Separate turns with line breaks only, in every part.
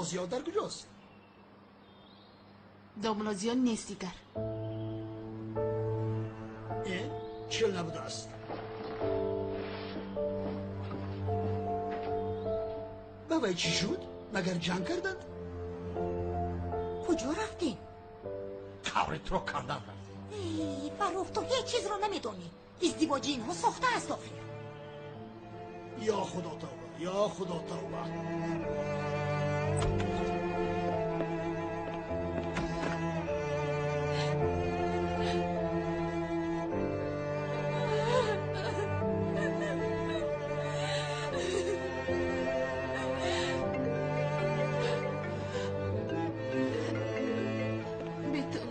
Домла Зиё дар куҷост?
Домла Зиё нест дигар.
Чил набудааст. Ба вай чӣ шуд? Магар ҷанг карданд?
Куҷо рафтем?
Қабри туро кандан рафтем.
Фаррух, ту ҳеҷ чизро намедонӣ. Издивоҷи инҳо сохта аст охир.
Ё Худо тавба, ё Худо тавба.
Бетул,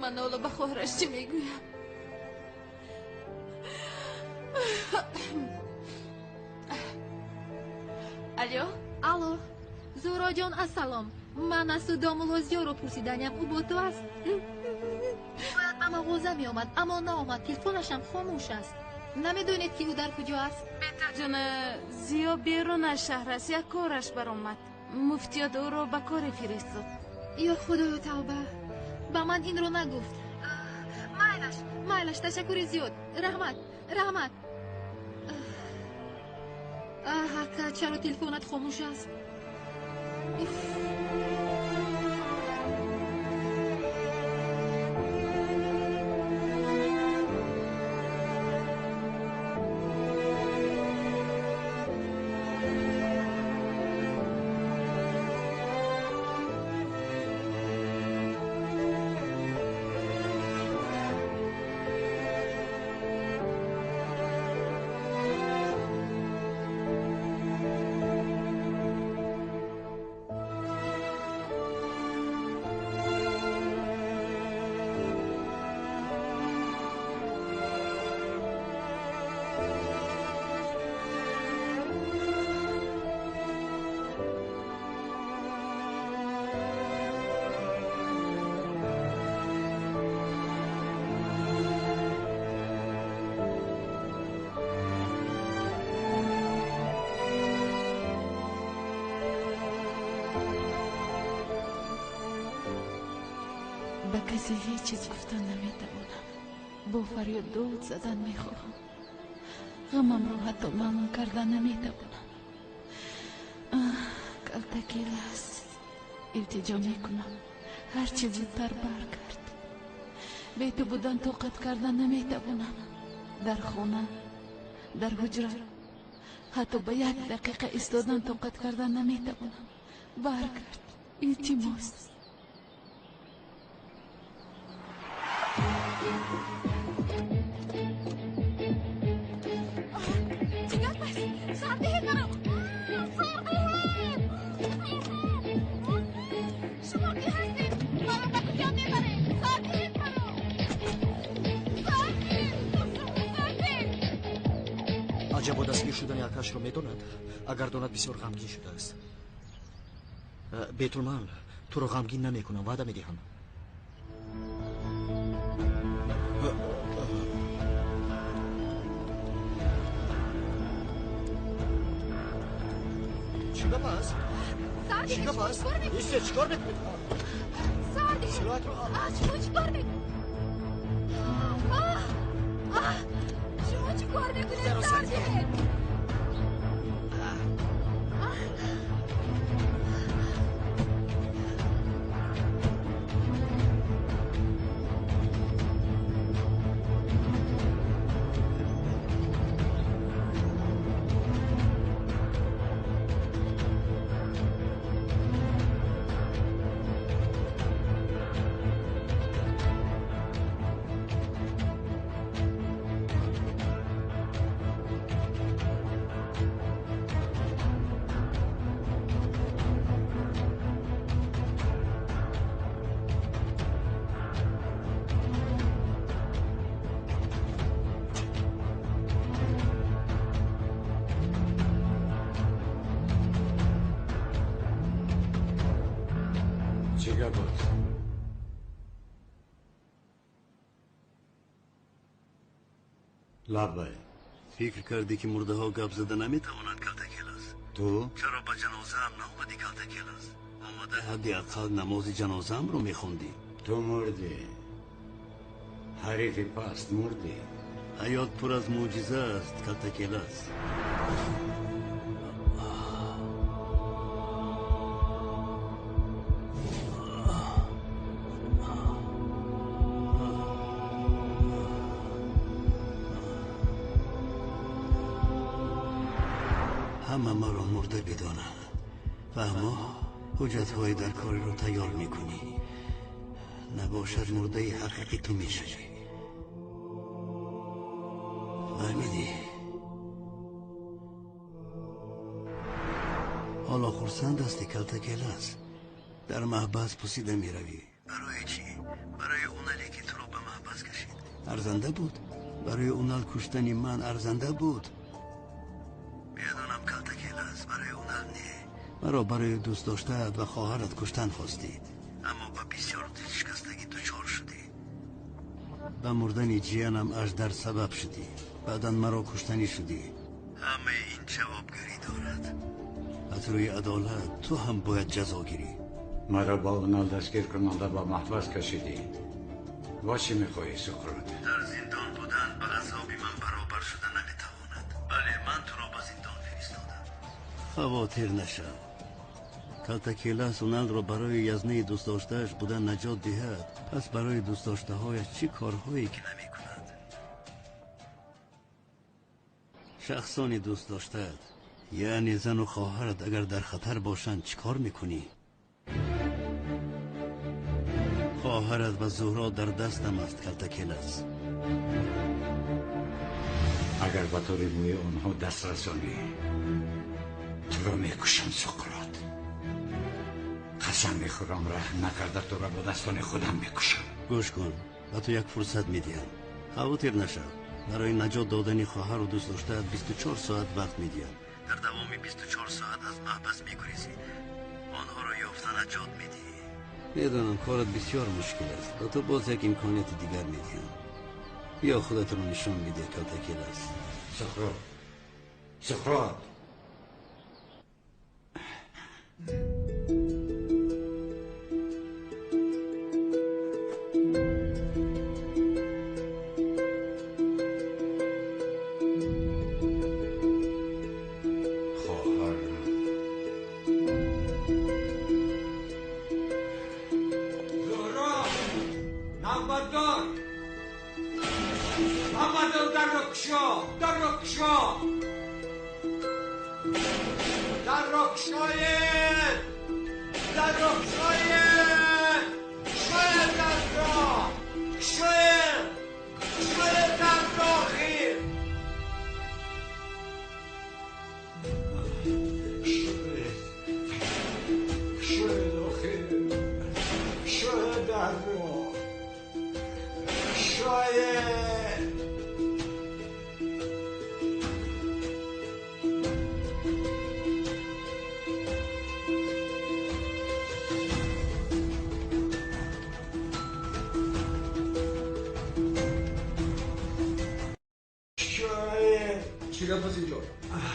ман ҳоло ба хоҳараш чӣ мегӯям? Алло?
Алло, Зуҳроҷон, ассалом. Ман аз ту домулло Зиёро пурсиданям, ӯ бо ту аст? Бояд ба мағоза меомад, аммо наомад, телефонашам хомӯш аст. Намедонед, ки ӯ дар куҷо аст?
Бетулҷон, Зиё берун аз шаҳр аст, як кораш баромад. Муфтиёт ӯро ба коре фиристод.
Ё Худоё тавба, ба ман инро нагуфт. Майлаш, майлаш, ташаккури зиёд. Раҳмат, раҳмат. Аҳ, ака, чаро телефонат хомӯш аст? Уф.
Ба касе ҳеҷ чиз гуфтан наметавонам. Бо фарёд дод задан мехоҳам. Ғамамро ҳатто маълум кардан наметавонам. Калтаки лас. Илтиҷо мекунам. Ҳарчи зудтар баргард. Бе ту будан тоқат кардан наметавонам. Дар хона, дар ҳуҷра, ҳатто ба як дақиқа истодан тоқат кардан наметавонам. Баргард. Илтимос.
Чӣ гап аст? Сардиҳед маро! Сардиҳед! Шумо кӣ ҳастед? Маро ба куҷо мебаред? Сардиҳед маро! Сардиҳед! Сардиҳед!
Аҷабо дастгир шудани акашро медонад? Агар донад, бисёр ғамгин шудааст. Бетул, ман туро ғамгин намекунам, ваъда медиҳам. Чӣ гап аст? Чӣ гап аст? Исте, чӣ кор мекунед?
Сардиҳед! Шумо чӣ кор мекунед? Шумо чӣ кор мекунед? Сардиҳед!
Лаббай, фикр кардӣ, ки мурдаҳо гап зада наметавонанд, калтакелас? Ту чаро ба ҷанозаам наомадӣ, Калтакелас? Омада ҳадди ақал намози ҷанозаамро мехондӣ.
Ту мурдӣ, ҳарифи паст, мурдӣ.
Ҳаёт пур аз мӯъҷиза аст, Калтакелас. Ҳама маро мурда бидонанд. Фаҳмо, ҳуҷҷатҳои дар кориро тайёр мекунӣ. Набошад, мурдаи ҳақиқӣ ту мешавӣ. Фаҳмидӣ? Ҳоло хурсанд ҳастӣ, Калтакелас. Дар маҳбас пусида меравӣ. Барои чӣ? Барои Унале ки туро ба маҳбас кашид. Арзанда буд? Барои Унал куштани ман арзанда буд? Медонам, Калтакелас, барои Унал не. Маро барои дӯст доштаат ва хоҳарат куштан хостӣ. Аммо ба бисёр дилшикастагӣ дучор шудӣ. Ба мурдани ҷиянам аждар сабаб шудӣ. Баъдан маро куштанӣ шудӣ. Ҳамаи ин ҷавобгарӣ дорад. Аз рӯи адолат ту ҳам бояд ҷазо гирӣ.
Маро ба Унал дастгир кунонда ба маҳбас кашидӣ. Ва чӣ мехоҳӣ, Суқрот?
Дар зиндон будан ба азоби ман баробар шуда наметавонад. Бале, ман туро ба зиндон фиристодам. Хавотир нашав. Калтакелас Уналро барои язнаи дӯстдоштааш будан наҷот диҳад, пас барои дӯстдоштаҳояш чӣ корҳое ки намекунад? Шахсони дӯстдоштаат, яъне зану хоҳарат, агар дар хатар бошанд, чӣ кор мекунӣ? Хоҳарат ва Зуҳро дар дастам аст, Калтакелас.
Агар ба тори мӯи онҳо даст расонӣ, туро мекушам, Суқрот. Қасам мехӯрам, раҳм накарда туро бо дастони худам мекушам.
Гӯш кун, ба ту як фурсат медиҳам. Хавотир нашав. Барои наҷот додани хоҳару дӯстдоштаат 24 соат вақт медиҳам. Дар давоми 24 соат аз маҳбас мегурезӣ. Онҳоро ёфта наҷот медиҳӣ. Медонам, корат бисёр мушкил аст. Ба ту боз як имконияти дигар медиҳам. Биё худатро нишон бидеҳ, Калтакелас.
Суқрот, Суқрот.
چی گپ است اینجا؟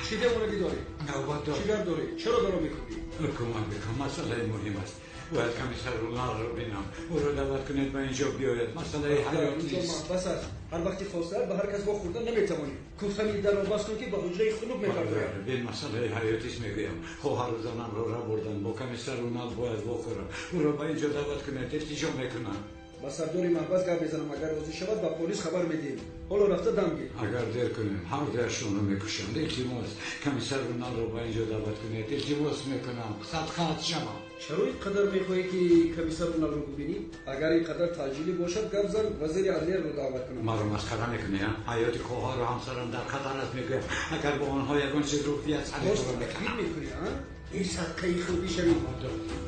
چی دیوانگی داری؟
نوبت
چی گپ داری؟ چرا دارو میکوبی؟
کمک بکن، مسئله مهم است. باید کمیسر رونال رو بینم. او را دعوت کنید به اینجا بیاید. مسئله حیاتی
اینجا
است.
محبس است. هر وقتی خواسته به هر کس با خوردن نمیتوانی. کوفتنی در را باز کن که به حجره خنوب میپرداید.
به مسئله حیاتی است میگویم. خواهر و زنم را را بردن. با کمیسر رونال باید واخورم. او را به اینجا دعوت کنید. التجا میکنم.
با سردار محبس گپ میزنم. اگر راضی شود با پلیس خبر میدیم. حالا رفته دم گیر.
اگر دیر کنیم هر دویشون رو میکشند. التماس، کمیسر رونال رو به اینجا دعوت کنید. التماس میکنم. صدقات شما.
چرا اینقدر میخواهی که کمیسر رونال رو ببینی؟ اگر اینقدر تعجیلی باشد گپ زن وزیر عدلیه رو دعوت کنم.
ما رو مسخره میکنی؟ حیات خواهر و همسرم در خطر است میگویم. اگر با آنها یگان چیز رخ دهد سر تو رو میکنم.
میکنی ها؟ این صدقه خودی شوی.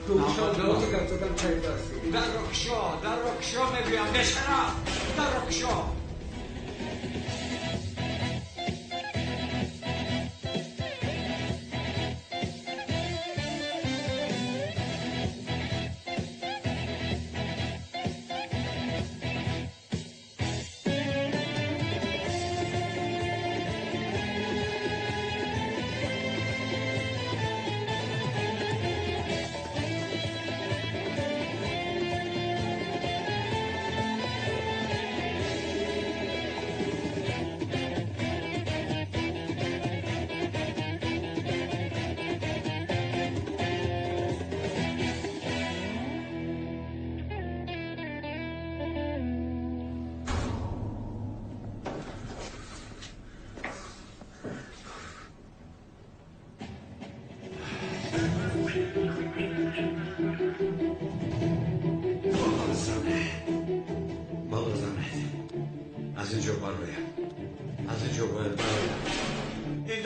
تو شاد باز گپ زدن کیف هستی.
در رو کشا، در رو کشا میگویم. بیشرف، در رو کشا.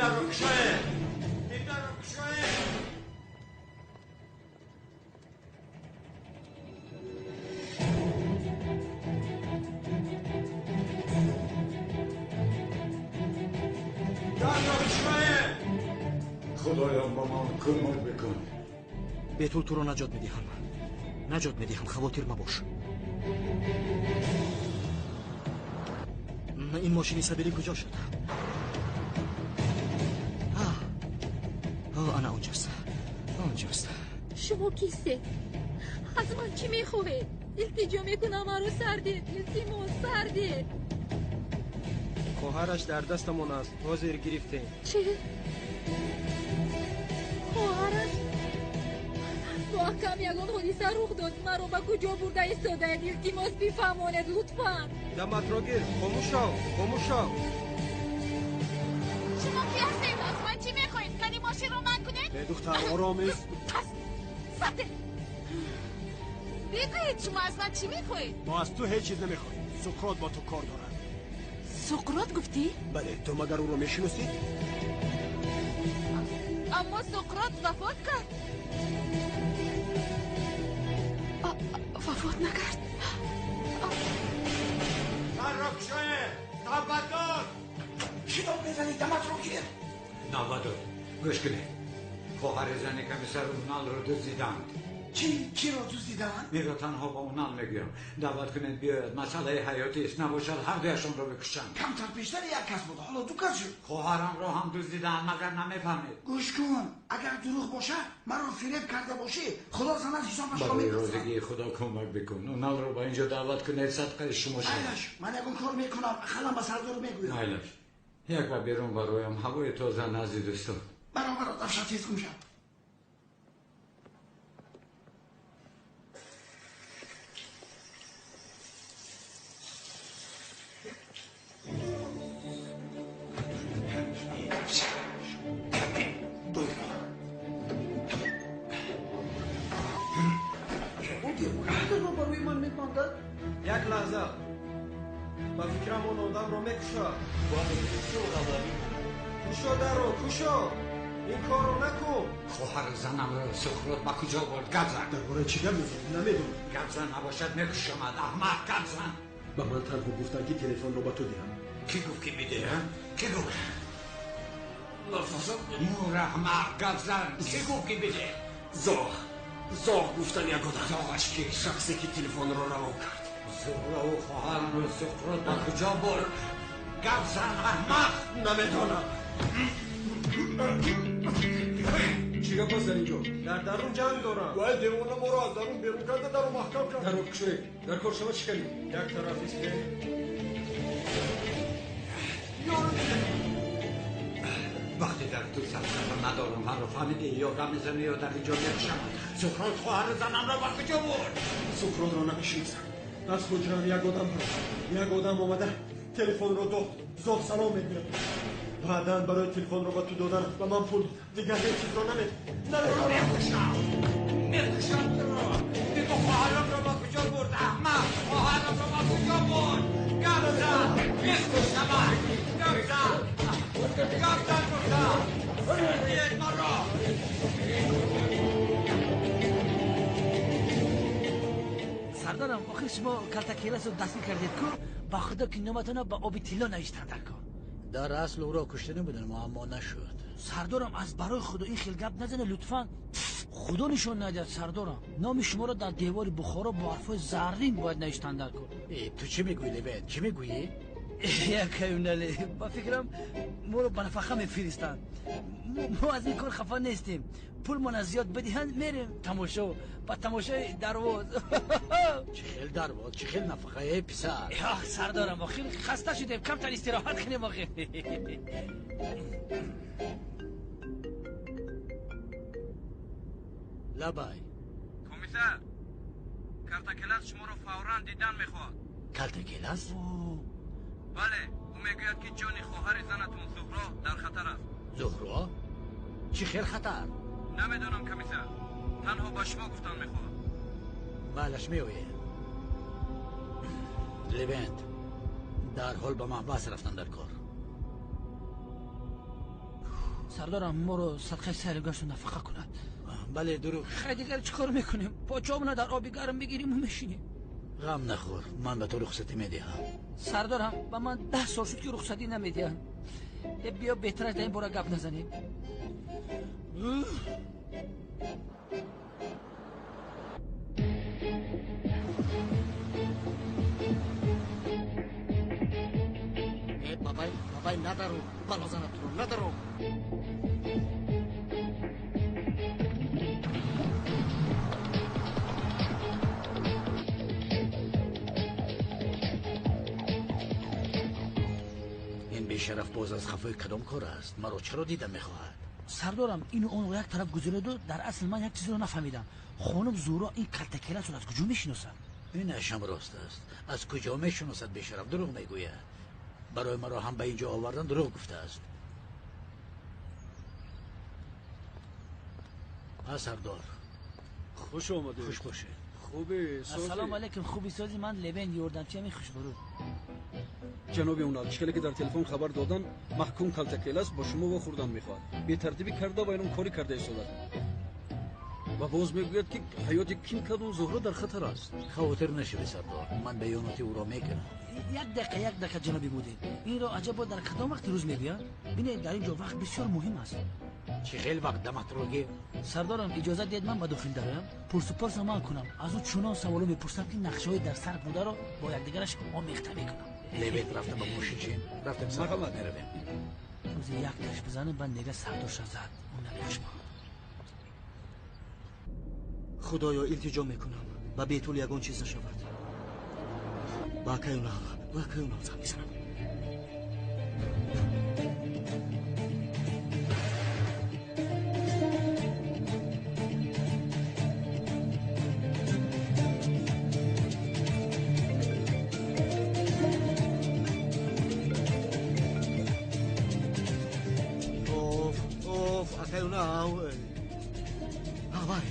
Дарро кушоед! Ин дарро кушоед! Дарро кушоед! Худоё, ба ман кӯмак бикун.
Бетул туро наҷот медиҳам. Наҷот медиҳам, хавотир мабош. Ин мошини сабирӣ куҷо шуд? Ана онҷост, онҷост.
Шумо кистед? Аз ман чӣ мехоҳед? Илтиҷо мекунам, маро сар диҳед. Илтимос, сар диҳед.
Хоҳараш дар дастамон аст, ҳозир гирифтем.
Чӣ? Хоҳараш? Бо акам ягон ҳодиса рух дод. Маро ба куҷо бурда истодаед? Илтимос, бифаҳмонед, лутфан.
Даматро гир, хомӯш шав, хомӯш шав.
Шумо ки ҳастед? Аз ман чӣ мехоҳед? Кани мошинро ман кунед?
Э, духтар, ором ист.
Пас сате. Бигӯед, шумо аз ман чӣ мехоҳед?
Мо аз ту ҳеҷ чиз намехоҳем. Суқрот бо ту кор дорад.
Суқрот гуфтӣ?
Бале, ту магар ӯро мешиносӣ?
Аммо Суқрот вафот кард. Вафот накард.
Дарро кушоед! Навбатдор!
Шитоб мезанӣ, даматро гир.
Навбатдор, гӯш кунед. Хоҳари зани комиссар Уналро дуздиданд.
Чӣ? Киро дуздиданд?
Инро танҳо ба Унал мегӯям. Даъват кунед биёяд. Масъалаи ҳаётист. Набошад ҳар дуяшонро бикушанд.
Камтар пештар як кас буд, ҳоло ду кас шуд.
Хоҳарамро ҳам дуздиданд, магар намефаҳмед?
Гӯш кун, агар дурӯғ бошад, маро фиреб карда бошӣ, Худо занад ҳисобашро
Барои
мепурсад.
розигии Худо кӯмак бикун. Уналро ба инҷо даъват кунед, садқаи шумо шавад.
Майлаш, ман ягон кор мекунам, ақаллан ба сардор мегӯям.
Майлаш, як ба берун бароям, ҳавои тоза назди дӯстон.
Баробар, дафша тез гум шав.
Дарро барои ман мебандад?
Як лаҳза. Ба фикрам он одамро мекушад. Кушо дарро, кушо! Ин корро накун.
Хоҳари занамро Суқрот ба куҷо бурд? Гап зан.
Дар бораи чӣ гап мезанӣ? Намедонам.
Гап зан, набошад мекушамад. Аҳмақ, гап зан.
Ба ман танҳо гуфтанд, ки телефонро ба ту диҳам.
Кӣ гуфт, ки бидиҳам? Кӣ гуфт? Мур, аҳмақ, гап зан. Кӣ гуфт, ки бидиҳ?
Зоғ. Зоғ гуфтан як одам.
Зоғаш кист?
Шахсе ки телефонро равон кард.
Зуҳрову хоҳарамро Суқрот ба куҷо бурд? Гап зан, аҳмақ.
Намедонам.
Чӣ гап аст дар инҷо?
Дар дарун ҷанг дорам.
Вай девона моро аз дарун берун карда, даро маҳкам кард.
Дарро кушоед. Дар кор шавад шиканед.
Як тараф истем.
Вақте дар ту сарсафа надорам, маро фаҳмидӣ? Ё гап мезанӣ, ё дар инҷо мекушамад. Суқрот хоҳари занамро ба куҷо бурд?
Суқротро намешиносам. Аз ҳуҷрам як одам баромад. Як одам омада телефонро дод. Зоғ салом мегӯяд. Баъдан барои телефонро ба ту додан ба ман пул дод. Дигар ҳеҷ чизро намедонам.
Мекушам, мекушам туро. Бигӯ, хоҳарамро ба куҷо бурд, аҳмақ? Хоҳарамро ба куҷо бурд? Гап зан, мекушамат. Гап зан, гап зан гуфтам. Диҳед маро.
Сардарам, охир шумо калтакеласро дастгир кардед ку, ба худо ки номатона ба оби тилло навиштанд дар кор.
Дар асл ӯро кушта набудам, аммо нашуд.
Сардорам, аз барои худо ин хел гап назане, лутфан. Худо нишон надиҳад, сардорам. Номи шуморо дар девори Бухоро бо ҳарфҳои заррин бояд навиштанд дар кор.
Э, ту чӣ мегӯӣ, Левент, чӣ мегӯӣ?
Якаюнале, ба фикрам моро ба нафақа мефиристанд. Мо аз ин кор хафа нестем. Пулмона зиёд бидиҳанд, мерем тамошо, ба тамошои дарвоз.
Чӣ хел дарвоз, чӣ хел нафақа, э писар?
Ах, сардорам, охир хаста шудем, камтар истироҳат кунем охир.
Лабай.
Комиссар, Калтакелас шуморо фавран дидан мехоҳад.
Калтакелас?
Бале, ӯ мегӯяд, ки ҷони хоҳари занатон Зуҳро дар хатар аст.
Зуҳро? Чӣ хел хатар?
Намедонам, комиссар, танҳо ба шумо гуфтан мехоҳад.
Майлаш, меоем. Левент, дарҳол ба маҳбас рафтан дар кор.
Сардорам моро садқаи сайру гашту нафақа кунад.
Бале, дурӯғ.
Хай, дигар чӣ кор мекунем? Почоамона дар оби гарм мегирим ва мешинем.
Ғам нахӯр, ман ба ту рухсатӣ медиҳам.
Сардорам, ба ман 10 сол шуд, ки рухсатӣ намедиҳанд. Биё, беҳтараш дар ин бора гап назанем.
Бабай, бабай, надару, балозанат туро, надару.
Ин бешараф боз аз хафои кадом кор аст? Маро чаро дида мехоҳад?
Сардорам, ину онро як тараф гузароду, дар асл ман як чизро нафаҳмидам. Хонум Зуҳро ин калтакеласро аз куҷо мешиносад?
Инашам рост аст. Аз куҷо мешиносад бешараф? Дурӯғ мегӯяд. Барои маро ҳам ба инҷо овардан дурӯғ гуфтааст. Ҳа, сардор.
Хуш омадед.
Хуш бошед.
Хуби сози?
Ассалому алайкум. Хуби сози, ман Левен ёрдамчиами хушбарӯ.
Ҷаноби Унал, чӣ хеле ки дар телефон хабар додан, маҳкум калтакелас бо шумо вохӯрдан мехоҳад. Бетартибӣ карда ва инон корӣ карда истодад. Ва боз мегӯяд, ки ҳаёти ким кадом Зуҳро дар хатар аст.
Хавотир нашавӣ, сардор, ман баёноти ӯро мекунам.
Як дақиқа, як дақиқа, ҷаноби мудир. Инро аҷабо дар кадом вақти рӯз мегӯянд? Бинед, дар ин ҷо вақт бисёр муҳим аст.
Чӣ хел вақт даматро гир?
Сардорам, иҷозат диҳед ман ба дохил дароям, пурсупорсро ман кунам. Аз ӯ чунон саволо мепурсам, ки нақшаҳои дар сар бударо бо якдигараш омехта мекунам.
Левет, рафтам ба мошин чин. Рафтем, сардор, меравем.
Рӯзе як таш бизанем, баъд нега сардорша зад. Ӯ намехушмад.
Худоё, илтиҷо мекунам, ба бетул ягон чиз нашавад. Ба акай Унал, ба акай Унал занг мезанам. Оф, оф, акай Унал. Авай,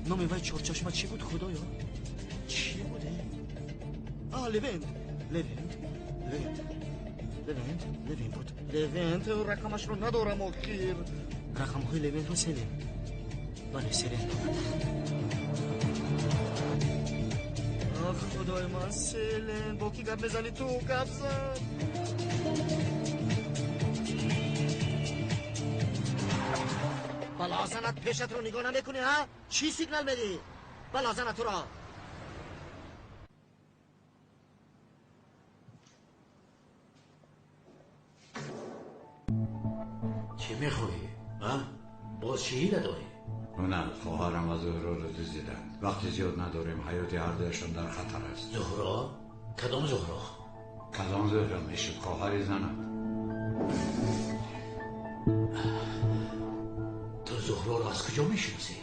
номи вай чорчашма чӣ буд, худоё? Чӣ буде? А, Левент, Левент, Левент, Левент, Левент буд. Левент, рақамашро надорам охир. Рақамҳои Левентро Селен. Бале, Селен дорад. Ах, худои ман, Селен, бо кӣ гап мезанӣ ту? Гап зан. Балозанат, пешатро нигоҳ намекунӣ, ҳа? Чӣ сигнал медиҳӣ? Балозанат туро.
Чӣ мехоҳӣ? А? Боз чӣ ҳила дорӣ?
Унал, хоҳарам ва Зуҳроро дуздиданд. Вақти зиёд надорем, ҳаёти ҳардуяшон дар хатар аст.
Зуҳро? Кадом Зуҳро?
Кадом Зуҳро мешуд? Хоҳари занат.
Ту Зуҳроро аз куҷо мешиносӣ?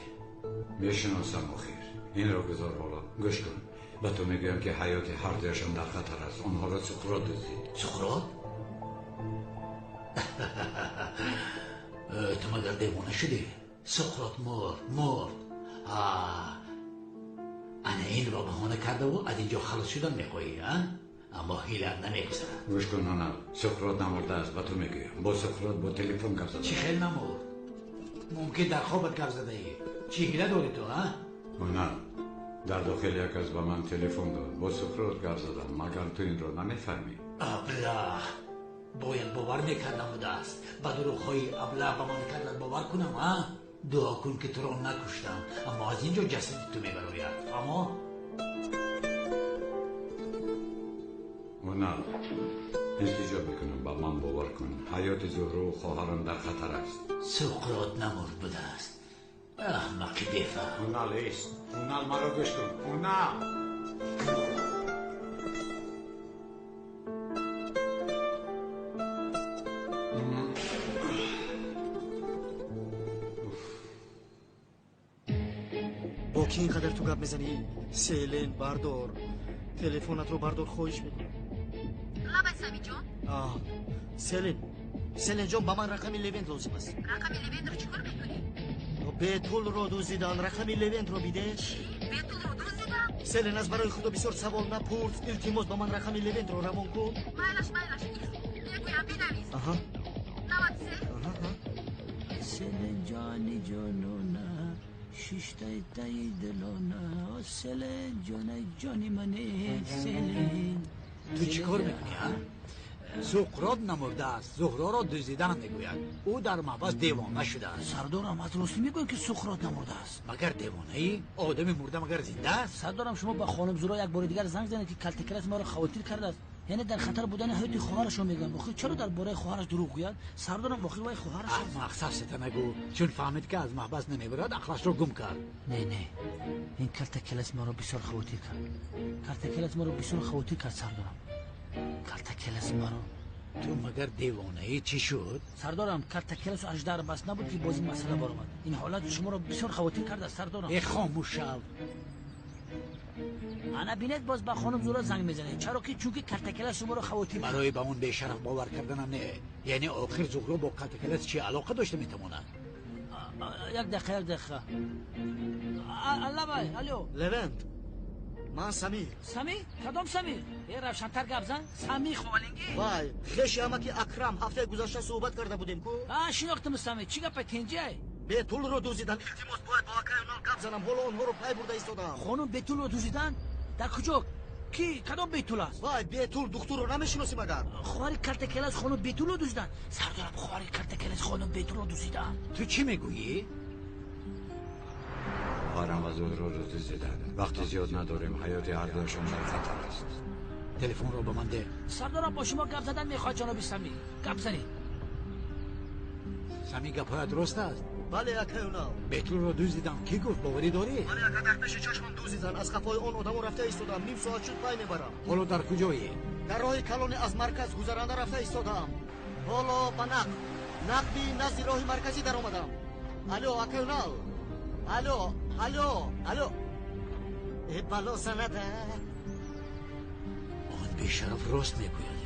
Мешиносам охир. Инро гузор ҳоло. Гӯш кун. Ба ту мегӯям, ки ҳаёти ҳардуяшон дар хатар аст. Онҳоро Суқрот дуздид.
Суқрот? Ту магар девона шудӣ? Суқрот мурд, мурд. Ана инро баҳона кардаву аз инҷо халос шудан мехоҳӣ, а? Аммо ҳилат намегузарад.
Гӯш кун, Унал, Суқрот намурдааст, ба ту мегӯям. Бо Суқрот бо телефон гап задам.
Чӣ хел намурд? Мумкин дар хобат гап задаӣ. Чӣ ҳила дорӣ ту, а?
Унал, дар дохил як кас ба ман телефон дод. Бо Суқрот гап задам. Магар ту инро намефаҳмӣ?
Аблаҳ! Бояд бовар мекардам будааст. Ба дурӯғҳои аблаҳ ба ман кардат бовар кунам, а? Дуо кун, ки туро накуштам, аммо аз ин ҷо ҷасади ту мебарояд. Фаҳмо?
Унал, илтиҷо мекунам, ба ман бовар кун. Ҳаёти Зуҳру хоҳарам дар хатар аст.
Суқрот намурд будааст. Аҳмақи бефаҳм.
Унал, ист. Унал, маро гӯш кун. Унал!
Бо кӣ ин қадар ту гап мезанӣ? Селен, бардор. Телефонатро бардор, хоҳиш мекунам.
Лабай, Самиҷон.
Селен, Селен ҷон, ба ман рақами Левент лозим аст.
Рақами Левентро чӣ кор мекунӣ?
Бетулро дуздидан, рақами Левентро биде.
Чӣ? Бетулро дуздидан?
Селен, аз барои худо бисёр савол напурс. Илтимос, ба ман рақами Левентро равон кун.
Майлаш, майлаш, мегӯям, бинавис.
Аҳа.
93.
Аҳа.
Селин ҷони ҷонона, шиштаи таи дилона, Селин ҷонаи ҷони мане, Селин.
Ту чӣ кор мекунӣ, а? Суқрот намурдааст, Зуҳроро дуздидан мегӯяд. Ӯ дар маҳбас девона шудааст.
Сардорам, аз ростӣ мегӯям, ки Суқрот намурдааст.
Магар девонаӣ? Одами мурда магар зинда аст?
Сардорам, шумо ба хонум Зуҳро як бори дигар занг занед, ки калтакелас маро хавотир кардааст. Яъне дар хатар будани ҳаёти хоҳарашро мегӯям. Охир чаро дар бораи хоҳараш дурӯғ гӯяд? Сардорам, охир вай хоҳараш аст.
Аҳмақ, сафсата нагӯ. Чун фаҳмид, ки аз маҳбас намебарад, ақлашро гум кард.
Не, не, ин калтакелас маро бисёр хавотир кард. Калтакелас маро бисёр хавотир кард, сардорам. Калтакелас маро.
Ту магар девонаӣ, чӣ шуд?
Сардорам, калтакеласу аждар бас набуд, ки боз ин масъала баромад. Ин ҳолат шуморо бисёр хавотир кардааст, сардорам.
Э, хомӯш шав.
Ана бинед, боз ба хонум Зуҳро занг мезанед. Чаро ки чунки калтакелас шуморо хавотир кард.
Барои ба он бешараф бовар карданам не. Яъне охир Зуҳро бо калтакелас чӣ алоқа дошта метавонад?
Як дақиқа, як дақиқа. Аллабай, алло.
Левент, ман Самир.
Самир? Кадом Самир? Э, равшантар гап зан. Самир Ховалингӣ?
Вай, хеши амаки Акрам, ҳафтаи гузашта суҳбат карда будем ку?
А, шинохтам, Самир. Чӣ гапа, тинҷай?
Бетулро дуздидан. Илтимос, бояд бо акаи Унал гап занам. Ҳоло онҳоро пай бурда истодаам.
Хонум Бетулро дуздидан? Дар куҷо? Ки? Кадом Бетул аст?
Вай, Бетул духтурро намешиносӣ магар?
Хоҳари калтакелас хонум Бетулро дуздидан? Сардорам, хоҳари калтакелас хонум Бетулро дуздидан.
Ту чӣ мегӯӣ?
Хоҳарам ва Зуҳроро дуздиданд. Вақти зиёд надорем, ҳаёти ҳардуяшон дар хатар аст.
Телефонро ба ман деҳ.
Сардорам, бо шумо гап задан мехоҳад ҷаноби Самир. Гап занед.
Самир, гапҳоят рост аст?
Бале, акаи Унал.
Бетулро дуздидам. Кӣ гуфт, боварӣ дорӣ?
Бале, ака, дар пеши чашмам дуздидан. Аз қафои он одамо рафта истодаам. Ним соат шуд, пай мебарам.
Ҳоло дар куҷоӣ?
Дар роҳи калоне аз марказ гузаранда рафта истодаам. Ҳоло ба нақб, нақби назди роҳи марказӣ даромадам. Алло, акаи Унал. Алло, алло, алло. Э, бало занада.
Он бешараф рост мегӯяд.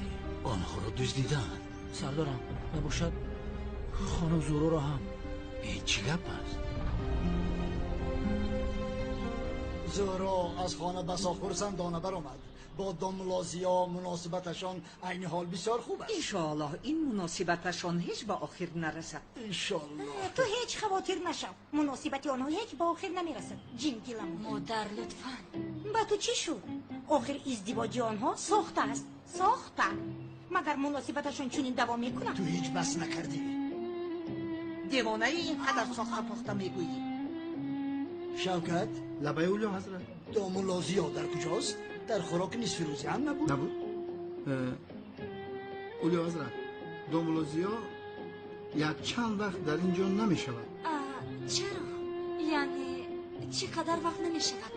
Онҳоро дуздиданд.
Сардорам, набошад хонум Зуҳроро ҳам.
Ин чӣ гап аст?
Зуҳро аз хона басо хурсандона баромад. Бо домулозиё муносибаташон айни ҳол бисёр хуб аст.
Иншоаллоҳ, ин муносибаташон ҳеҷ ба охир нарасад.
Иншоаллоҳ.
Ту ҳеҷ хавотир нашав. Муносибати онҳо ҳеҷ ба охир намерасад. Ҷингилам.
Модар, лутфан.
Ба ту чӣ шуд? Охир издивоҷи онҳо сохта аст. Сохта. Магар муносибаташон чунин давом мекунад?
Ту ҳеҷ бас накардӣ.
Девонаи, ин қадар сохта похта мегӯӣ.
Шавкат.
Лабай, Улё ҳазрат.
Домулозиё дар куҷост? Дар хӯроки нисфирӯзӣ ҳам набуд.
Набуд, Улё ҳазрат. Домулозиё якчанд вақт дар ин ҷо намешавад.
Чаро? Яъне чӣ қадар вақт намешавад?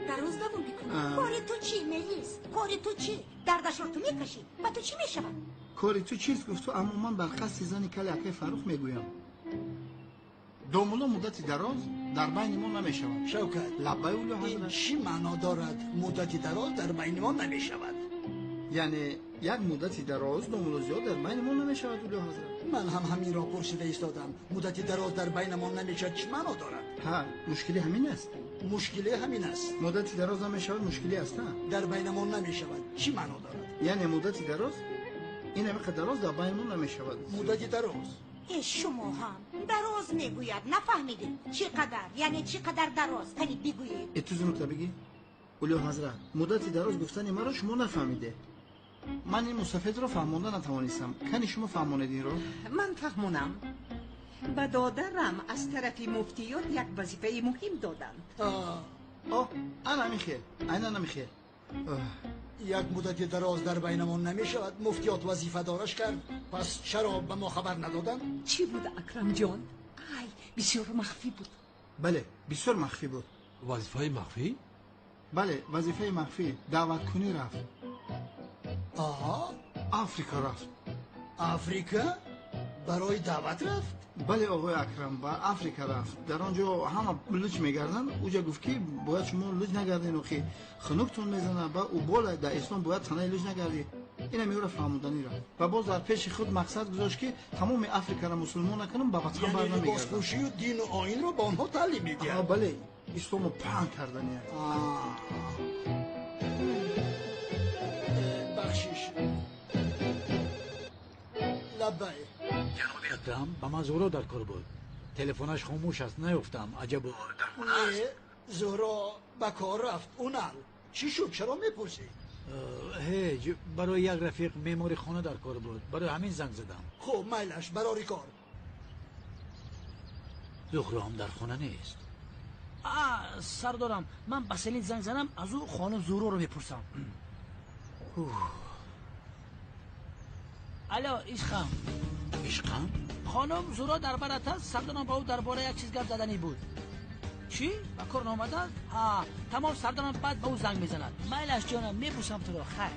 Дароз давом мекунад?
Кори ту чӣ, Мелис? Кори ту чӣ? Дардашро ту мекашӣ, ба ту чӣ мешавад?
Кори ту чист, гуфту, аммо ман бар қасди зани кали акаи Фаррух мегӯям. Домулло муддати дароз дар байни мо намешавад.
Шавкат.
Лаббай, Улё
Ин
ҳазрат.
Чӣ маъно дорад, муддати дароз дар байни мо намешавад?
Яъне як муддати дароз домулло зиёд дар байни мо намешавад, Улё ҳазрат.
Ман ҳам ҳаминро пурсида истодам. Муддати дароз дар байнамон намешавад, чӣ маъно дорад?
Ҳа, мушкилӣ ҳамин аст.
Мушкиле ҳамин аст.
Муддати дароз намешавад, мушкилӣ аст, ҳа?
Дар байнамон намешавад, чӣ маъно дорад?
Яъне муддати дароз, ин ҳамиқа дароз дар байни мо намешавад.
Муддати дароз.
Э, шумо ҳам дароз мегӯяд, нафаҳмидед чӣ қадар, яъне чӣ қадар дароз, кани бигӯед.
Э, ту зунута бигӣ, Улё ҳазрат. Муддати дароз гуфтани маро шумо нафаҳмиде. Ман ин мусафедро фаҳмонда натавонистам. Кани шумо фаҳмонед инро.
Ман фаҳмонам. Ба додарам аз тарафи муфтиёт як вазифаи муҳим доданд.
О, ана ҳамин хел, айнан ҳамин хел.
Як муддати дароз дар байнамон намешавад, муфтиёт вазифадораш кард, пас чаро ба мо хабар надоданд?
Чӣ буд, Акрамҷон? Ай, бисёр махфӣ буд.
Бале, бисёр махфӣ буд.
Вазифаи махфӣ?
Бале, вазифаи махфӣ. Даъваткунӣ рафт.
Аҳа.
Африка рафт.
Африка барои даъват рафт?
Бале, оғои Акрам, ба Африка рафт. Дар он ҷо ҳама луч мегарданд. Уҷа гуфт, ки бояд шумо луч нагарден, охи хунуктон мезанад. Ба ӯ бола дар ислом бояд танаи луч нагардӣ. Инам ёро фаҳмоданӣ рафт ва боз дар пеши худ мақсад гузошт, ки тамоми Африкаро мусулмон накунам, ба ватан
Яъне
бар намегардам.
либоспӯшию дину оинро ба онҳо таълим медиҳад?
Бале, ислому паҳн кардани.
Бахшиш, лаббай.
Ҷаноби Акрам, ба ман Зуҳро дар кор буд. Телефонаш хомӯш аст, наёфтам. Аҷаб дар хона аст?
Зуҳро ба кор рафт. Унал, чӣ шуд? Чаро мепурсӣ?
Ҳеҷ, барои як рафиқ меъмори хона дар кор буд. Барои ҳамин занг задам.
Хуб, майлаш, барори кор.
Зуҳро ҳам дар хона нест.
Сардорам, ман ба Селин занг занам, аз ӯ хонум Зуҳроро мепурсам. Алло, ишқам.
Ишқам?
Хонум Зуҳро дар барат аст. Сардорам ба ӯ дар бораи як чиз гап заданӣ буд. Чӣ? Ба кор наомадааст? Ҳа, тамом, сардорам баъд ба ӯ занг мезанад. Майлаш ҷонам, мебусам туро. Хайр.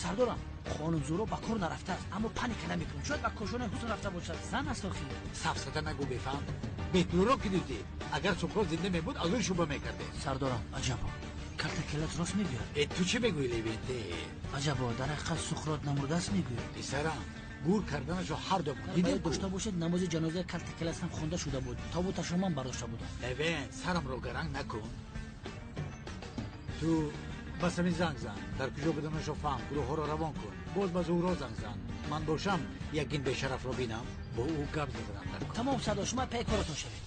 Сардорам, хонум Зуҳро ба кор нарафтааст, аммо паника намекунам. Шояд ба кошонаи ҳусн рафта бошад. Зан аст охир.
Сафсата нагӯ, бефаҳм. Бепулро ки дидӣ? Агар Суқрот зинда мебуд, аз ӯ шуба мекардем.
Сардорам, аҷабо. Калтакелас рост мегӯяд.
Э, ту чӣ мегӯӣ, Левенте?
Аҷабо, дар ҳақиқат Суқрот намурдааст мегӯяд.
Писарам, гур карданашо ҳар ду
дидем. Дошта бошед, намози ҷанозаи Калтакелас ҳам хонда шуда буд. Тобуташро ман бардошта будам.
Левент, сарамро гаранг накун. Ту ба Самин занг зан, дар куҷо буданашо фаҳм, гурӯҳҳоро равон кун. Боз ба Зуҳро занг зан. Ман бошам, якин бешарафро бинам, бо ӯ гап заданам дар кор.
Тамом сардор, шумо пай коратон шавед.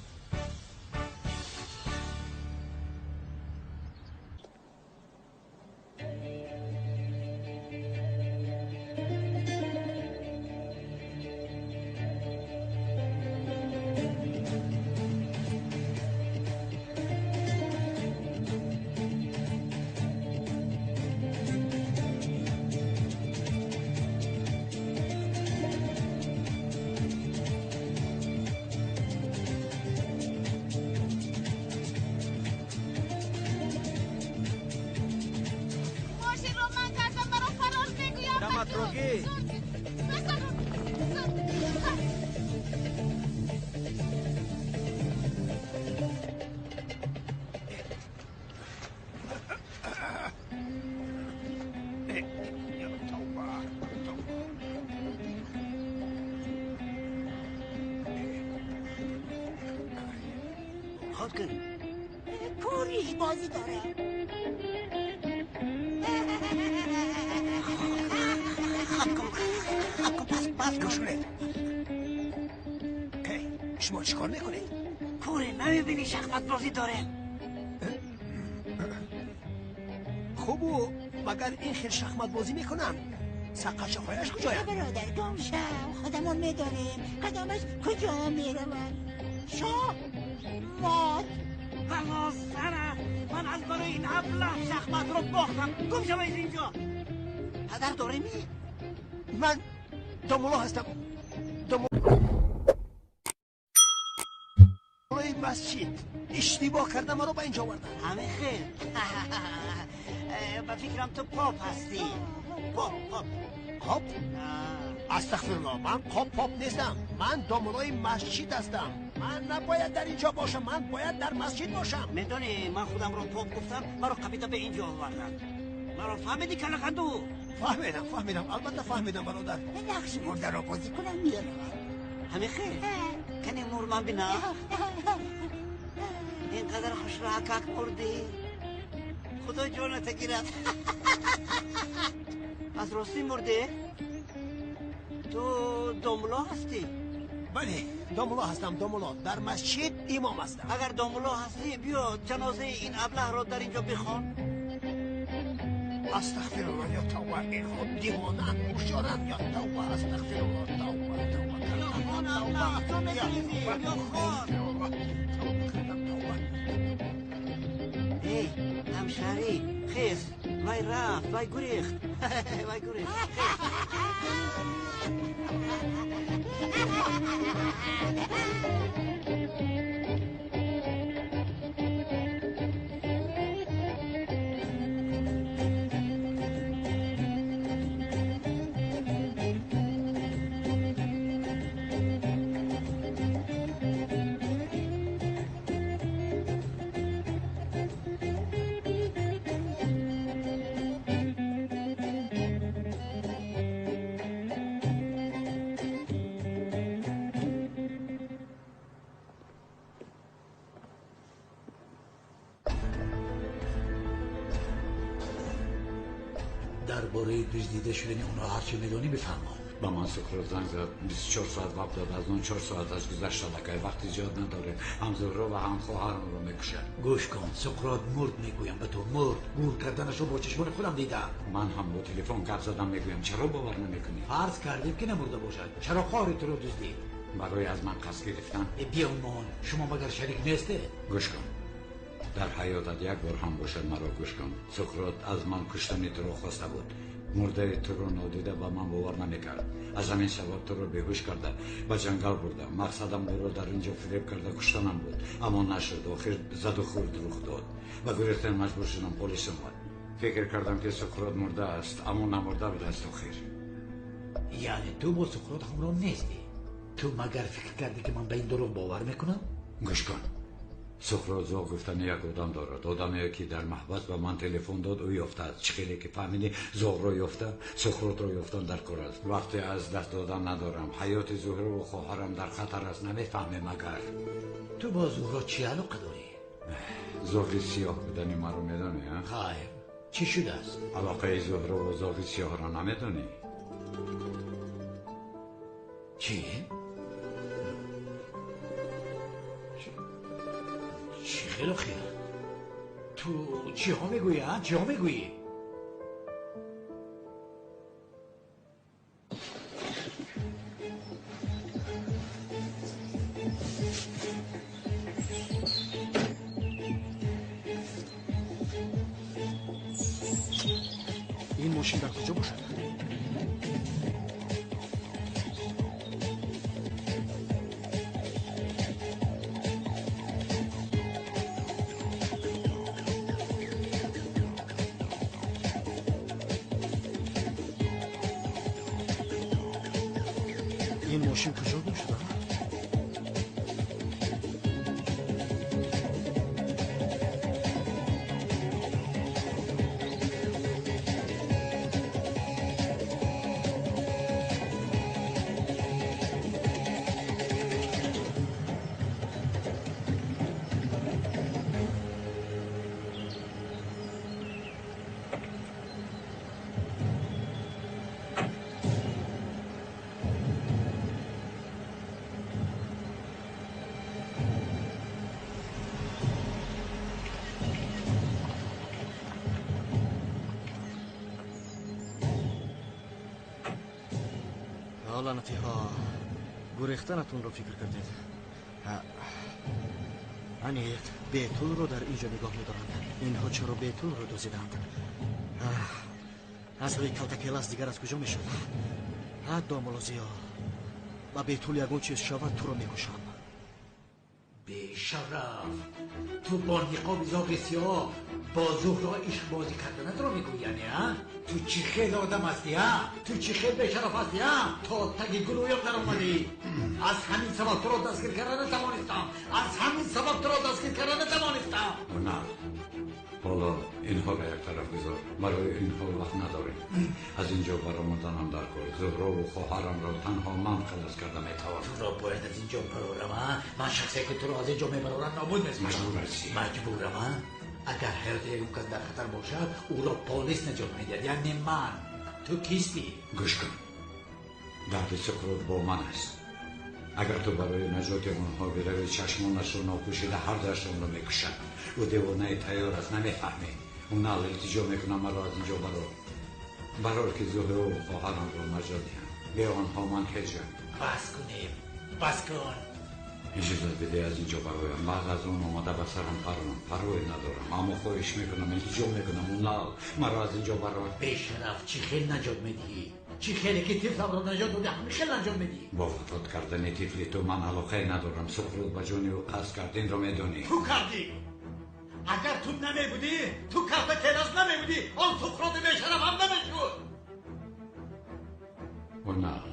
بازی داره.
پس گوش کنید. شما چیکار میکنید؟
کوره نمیبینی شخمت بازی داره.
خوبو مگر این خیر شخمت بازی میکنن؟ سقاچه هایش کجاید؟
برادر گم شو، خودمون میدانیم قدمش کجا میرود. شاه مات
بلا سره، من از برای این ابله شخمت رو باختم. گم شو از اینجا.
پدر داره می؟ من دامولا هستم، دامولای مسجد. اشتباه کردم، مرا به اینجا آوردن.
همه خیر. به فکرم تو پاپ هستی. پاپ پاپ
پاپ؟ استغفرالله، من پاپ پاپ نیستم. من دامولای مسجد هستم. من نباید در اینجا باشم، من باید در مسجد باشم.
میدونی من خودم رو پاپ گفتم، مرا قبیله به اینجا آوردن. مرا فهمیدی کلقندو؟
فهمیدم فهمیدم، البته فهمیدم برادر.
نقش مرده را بازی کنم میرم.
همه خیر. کنی مور من بینا. اینقدر خوش رو حکاک مردی. خدا جانت گیرد. از راستی مرده؟ تو داملا هستی؟
بله داملا هستم، داملا در مسجد امام هستم.
اگر داملا هستی بیا جنازه این ابله را در اینجا بخوان.
استغفرالله یا توبه، این خود دیوانه هوشیارن. یا توبه، استغفرالله، توبه توبه.
بیا خان. ای همشهری، خیز، وای رفت، وای گریخت، وای گریخت.
درباره دزدیده شدن اونها هرچه میدونی بفرما.
Ба ман Суқрот занг зад, 24 соат вақт дод, аз он 4 соаташ гузашт аллакай, вақти зиёд надорем. Ҳам Зуҳро ва ҳам хоҳарамро мекушад.
Гӯш кун, Суқрот мурд мегӯям ба ту, мурд. Гур карданашро бо чашмони худам дидам.
Ман ҳам бо телефон гап задам мегӯям, чаро бовар намекунӣ?
Фарз кардем ки намурда бошад, чаро хоҳари туро дуздид?
Барои аз ман қасд гирифтан.
Биёмон, шумо магар шарик нестед?
Гӯш кун, дар ҳаётат як бор ҳам бошад маро гӯш кун. Суқрот аз ман куштани туро хоста буд. Мурдаи туро нодида ба ман бовар намекард. Аз ҳамин сабаб туро беҳуш карда ба ҷангал бурдам. Мақсадам ӯро дар ин ҷо фиреб карда куштанам буд, аммо нашуд. Охир заду хӯрд рух дод. Ба гурехтан маҷбур шудам. Полис омад. Фикр кардам ки Суқрот мурда аст, аммо намурда будааст охир.
Яъне ту бо Суқрот ҳамроҳ нестӣ? Ту магар фикр кардӣ ки ман ба ин дурӯғ бовар мекунам?
Гӯш кун, Суқрот зоғ гуфтани як одам дорад. Одаме ки дар маҳбас ба ман телефон дод, ӯ ёфтааст. Чӣ хеле ки фаҳмидӣ, зоғро ёфта, Суқротро ёфтан дар кор аст. Вақте аз даст додан надорам. Ҳаёти Зуҳрову хоҳарам дар хатар аст, намефаҳмем агар.
Ту бо Зуҳро чӣ алоқа дорӣ?
Зоғи сиёҳ будани маро медонӣ?
Хайр, чӣ шудааст?
Алоқаи Зуҳрову зоғи сиёҳро намедонӣ?
Чӣ? Чӣ хело хел? Ту чиҳо мегӯӣ, а? Чиҳо мегӯӣ?
Ин мошин дар куҷо бошад? Ин мошин куҷо гум шуда? Лаънатиҳо, гурехтанатонро фикр кардед. Аниқ Бетулро дар ин ҷо нигоҳ медоранд. Инҳо чаро Бетулро дуздиданд? Аз рӯи калтакелас дигар аз куҷо мешуд? Домулло Зиё, ба Бетул ягон чиз шавад, туро мекушам.
Бешараф, ту бо ниқоби зоғи сиёҳ бо Зуҳро ишқбозӣ карданатро мегӯӣ, яъне а? Ту чӣ хел одам ҳастӣ, а? Ту чӣ хел бешараф ҳастӣ, а? То таги гулӯям даромадӣ. Аз ҳамин сабаб туро дастгир карда натавонистам. Аз ҳамин сабаб туро дастгир карда натавонистам.
На, ҳоло инҳоро як тараф гузор. Барои инҳо вақт надорем. Аз ин ҷо баромаданам дар кор. Зуҳрову хоҳарамро танҳо ман халос карда метавонам.
Туро бояд аз ин ҷо барорам, а? Ман шахсе ки туро аз ин ҷо мебарорам нобуд месозам.
Маҷбур ҳастӣ.
Маҷбурам, а? Агар ҳаёти ягон кас дар хатар бошад, ӯро полис наҷот медиҳад, яъне ман. Ту кистӣ?
Гӯш кун, дарди Суқрот бо ман аст. Агар ту барои наҷоти онҳо биравӣ, чашмонашро нопӯшида ҳар дуяшонро мекушад. Ӯ девонаи тайёр аст, намефаҳмӣ. Ӯ нал илтиҷо мекунам, маро аз ин ҷо барор. Барор ки Зуҳрову хоҳарамро наҷот диҳам. Бе онҳо ман ҳеҷам.
Бас кунем, бас кун.
Иҷозат биде аз ин ҷо бароям. Баъд аз он омада ба сарам паронам, парвое надорам, аммо хоҳиш мекунам, илтиҷо мекунам, ӯ нал маро аз ин ҷо барор.
Бешараф, чӣ хел наҷот медиҳӣ? Чӣ хеле ки тифламро наҷот додӣ, ҳамин хел наҷот медиҳӣ.
Бо вафот кардани тифли ту ман алоқае надорам. Суқрот ба ҷони ӯ қасд кард, инро медонӣ.
Ту кардӣ. Агар ту намебудӣ, ту карда келас намебудӣ, он Суқроти бешараф ҳам намешуд.
Ӯ нал,